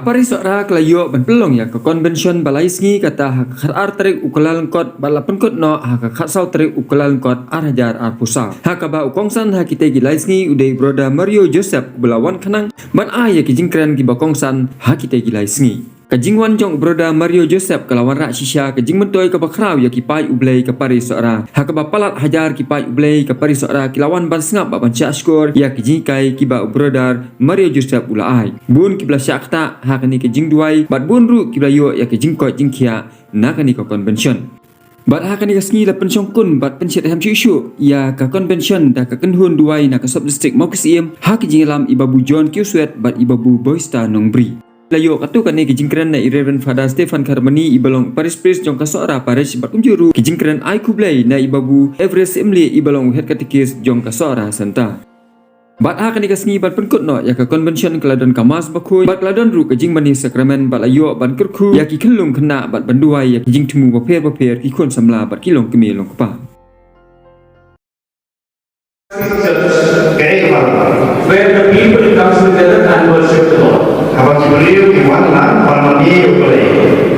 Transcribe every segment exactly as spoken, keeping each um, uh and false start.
Pari Sohra ka la ïoh ban pynlong ïa ka convention ba lai sngi, kata ha ka khatar tarik u Kyllalyngkot bad la pynkut noh ha ka khatsaw tarik u Kyllalyngkot ar hajar arphew saw, ha kaba u kongsan ha kitei ki lai sngi u dei u Brother Mario Joseph, uba la wan khnang ban ai ïa ki jingkren kiba kongsan ha kitei ki lai sngi. Ka jingwan jong u Brother Mario Joseph ka la wanrah shisha ka jingmyntoi kaba khraw ïa ki paid U Blei ka Pari Sohra, ha kaba palat hajar ki paid U Blei ka Pari Sohra ki la wan ban sngap bad ban shahshkor ïa ki jinghikai kiba u Brother Mario Joseph u la ai. Bun kiba la shah ktah ha kane ka jingduwai bad bun ruh kiba la ïoh ïa ka jingkoit jingkhiah na kane ka convention. Bad ha kane ka sngi la pynshongkun bad pynshitrhem shuh shuh ïa ka convention da ka kynhun duwai na ka Sub District Mawkysyiem, ha ka jingïalam i Babu John Kiuswet bad i Babu Boysta Nongbri. La ïoh katto katne ki jingkren na i Reverend Father Stephen Kharmani, iba long Parish Priest jong ka Sohra Parish, bad kumjuh ruh ki jingkren ai khublei na i Babu Everest Imli, iba long Head Catechist jong ka Sohra Centre. Bad ha kane ka sngi ban pynkut noh ïa ka convention ka la don ka mass bakhuid bad ka la don ruh ka jingmane sakramen bad la ïoh ban kyrkhu ïa ki khyllung khynnah bad ban duwai ïa ki jingthmu bapher bapher ki khun samla bad ki longkmie longkpa. Where the people comes together and worship the Lord. Haba ki briew ki wan lang ban mane ïa U Blei.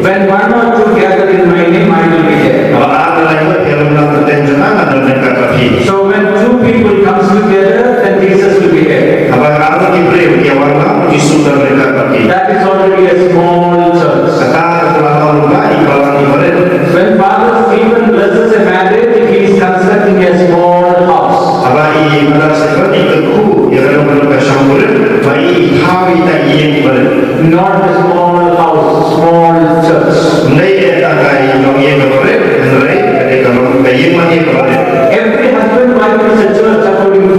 When one or two gather in my name, I will be there. Haba ar ne lai ngut ki ïalum lang hapdeng jong nga, nga don ryngkat bad phi. So when two people comes together, then Jesus will be there. Haba ar ngut ki briew ki wan lang, U Jisu u don ryngkat bad ki. That is already a small church. Kata ka la long lypa ïa ki balang kiba rit. When Father Stephen blesses a marriage, he is constructing a small house. Haba i Father Stephen i kyrkhu ïa kano kano ka shongkurim, ba i thaw ïa kita ki ïing kiba rit. Not a small house, small church. Ym dei eh tang ka ïing, ïing kaba rit, hynrei ka dei ka long ka ïing mane kaba rit. Every husband wife is a church according to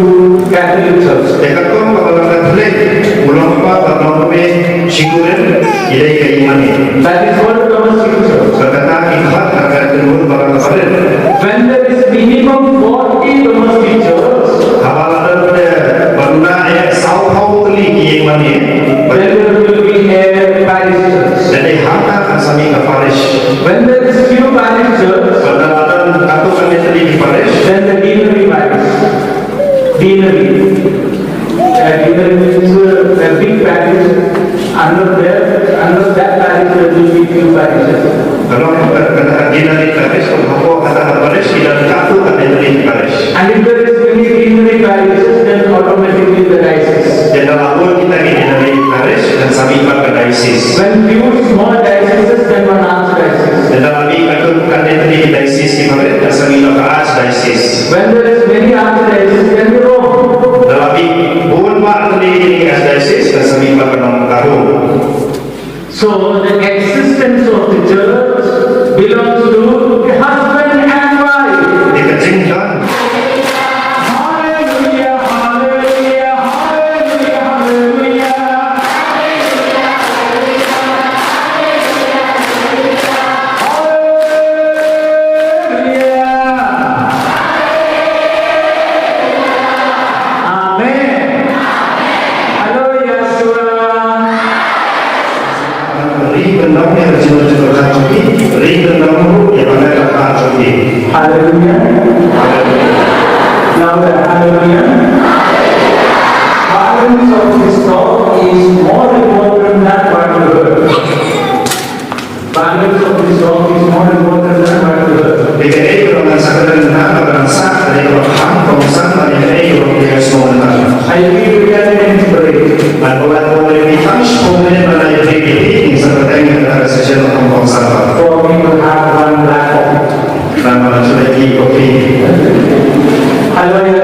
Catholic Church. Te katkum kaba long Catholic, u longkpa bad longkmie shikurim ki dei ka ïing mane. That is what domestic church. Bad kata ki khot ha ka kynhun balang barit. When there is minimum forty domestic church, haba la don, eh, bad na, eh, saw phew tylli ki ïing mane, then there will be a parish church. Te dei hangta kan sa mih ka parish. When there is few parish church, bad na la don katto katne tylli ki parish, then the deanery parish. Deanery. A deanery means, uh, a big parish. Under there, under that parish, there will be few parishes. Ka long ka, ka, ka deanery parish, ka hapoh kata ka parish ki don katto katne tylli ki parish. And if there is many deanery parishes, then automatically the diocese. Lada la bun kita ki deanery parish, kan sa mih pat ka diocese. When few small dioceses, then one archdiocese. Lada la mih katto katne tylli ki diocese kiba rit, kan sa mih pat ka archdiocese. When there is many archdioceses, then we Rome. Lada la mih bun bah tylli ki archdiocese, kan sa mih pat ka Rome. So the existence of the church belongs to the husband and wife. Te ka jingdon. Hallelujah, hallelujah, hallelujah, hallelujah. Hallelujah. Amen. Hallelujah. Ri kyndong ïa ka jingmut jingpyrkhat jong phi, ri kyndong ruh ïa ka met ka phad jong phi. Hallelujah. Louder, hallelujah. Balance of this talk is more important than what you heard. Balance of this talk is more important than what you heard. Bad kaei kaba ngan sa kren mynta, kaba ngan sah, ka dei kaba kham kongsan bad ïa kaei kaba phi la ïohsngew mynta. I give you ten minutes break. Ngan pynlait ïa phi tang shiphew minit ban ai break ïa phi, ngin sa kyntait ïa ka session ba kham kongsan bha. For we will have one black coffee. Ngan ban shu leit ïa ki coffee. Hallelujah.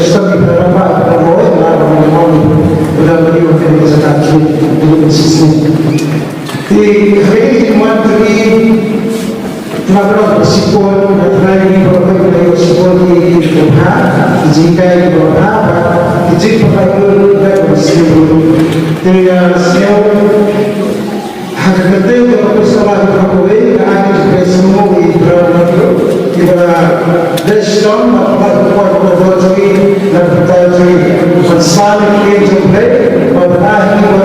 shitom ki para rangbah, para mawei, para mawei, para mawei, para mawei, para mawei, para mawei. Te hynrei ki wan ki Tnat ba sipor, ba tnat ni ba ba ba sipor ki ki bha, ki jingkai ki bha, ba ki jing ba ba ki ba ba sipor. Te ïa sñiaw ha ka kyrteng ka Khrist ba ka ba wei ka ai ki ba sñiaw ki ba ba ki ba dei stom ba ba ba ba ba joi na ba ba joi. Ban san ki jong ba ba ba